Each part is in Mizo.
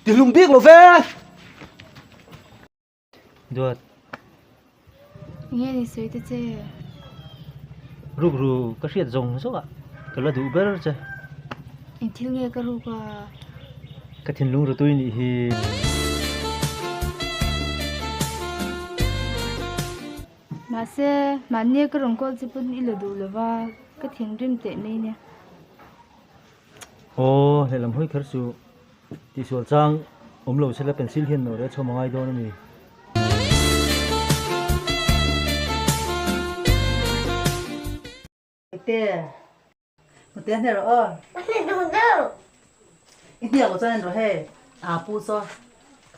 Tihlum bik lo ve! Duat. Enge ni sawi ta che? Rukru ka hriat zawng zawng ah ka la duh ber che. Eng thil nge ka ruk a? Ka thinlung rutui nih hi. Mahse, mahni ka rawn call che pawn i la duh lo va, ka thinrim teh mai nia. Aw, lehlam hawi kher chu tihsual chang awm lo sela pencil hian nawh reh chhawm a ngai dawn a ni. Te, te hne rawh aw. Hne duh deuh. I hniak lo chuan en rawh hei, aa pu saw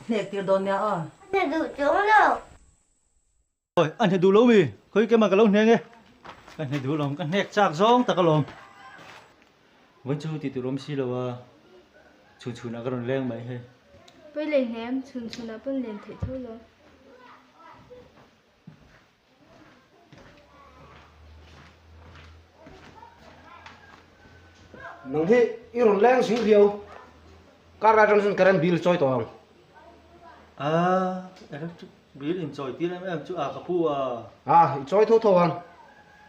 hnek tir dawn nia aw. Hne duh chung lo. Awi, a hne duh lo mi? Khawi kema ka lo hneng e. Ka hne duh lawm, ka hnek chak zawng tak alawm. Vawi chu tih tur awm si lo a, chhun chhunah ka rawn leng mai hei. Pawi leh hnem, chhun chhunah pawn len theih tho lo. Nang hi i rawn leng zing riau, kar lai atang chuan current bill chawi tawh ang. A, electric bill in chawi tir em em chu a ka pu a. A, i chawi tho tho ang,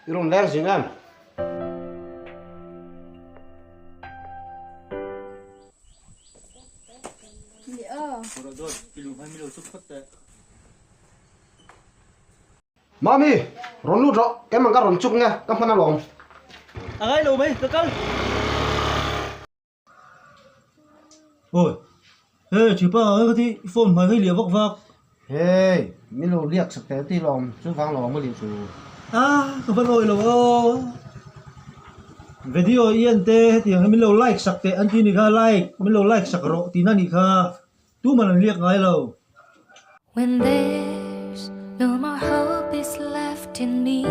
i rawn leng zing em? Ni aw. Rawh dawt, i lung hmai mi lo chuk phawt teh. Mami, rawn lut rawh, keimah ka rawn chuk nge, ka hman alawm. A ngai lo mai, ka kal. Awi, hei thipa ang ka ti, phone hmai hei liah vak vak. Hei, min lo liak sak teh ti lawm, chuvang lawm ka lih chu. Ah, ka va nawi lo aw. Video i en te hetiang hi min lo like sak teh an ti ni kha, like, min lo like sak rawh tihna ni kha. Tuman an liak ngai lo. When there's no more hope is left in me.